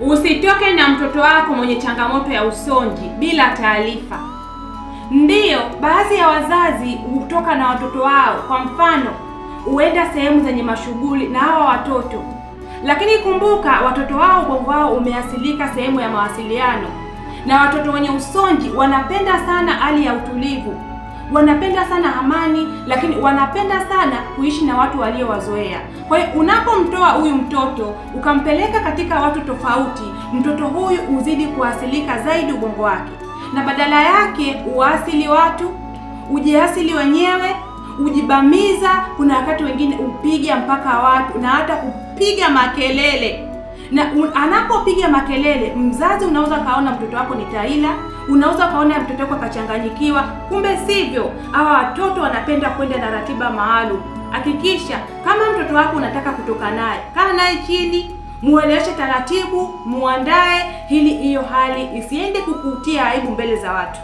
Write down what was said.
Usitoke na mtoto wako mwenye changamoto ya usonji bila taarifa. Ndiyo, baadhi ya wazazi hutoka na watoto wao, kwa mfano huenda sehemu zenye mashughuli na hawa watoto, lakini kumbuka, watoto wao ubongo wao umeasilika sehemu ya mawasiliano, na watoto wenye usonji wanapenda sana hali ya utulivu, wanapenda sana amani, lakini wanapenda sana kuishi na watu waliowazoea. Kwa hiyo unapomtoa huyu mtoto ukampeleka katika watu tofauti, mtoto huyu huzidi kuasilika zaidi ubongo wake, na badala yake uasili watu, ujiasili wenyewe, ujibamiza. Kuna wakati wengine upiga mpaka watu na hata kupiga makelele na anapopiga makelele, mzazi unaweza kaona mtoto wako ni taila, unaweza kaona mtoto wako akachanganyikiwa, kumbe sivyo. Hawa watoto wanapenda kwenda na ratiba maalum. Hakikisha kama mtoto wako unataka kutoka naye, kaa naye chini, mueleweshe taratibu, muandae ili hiyo hali isiende kukutia aibu mbele za watu.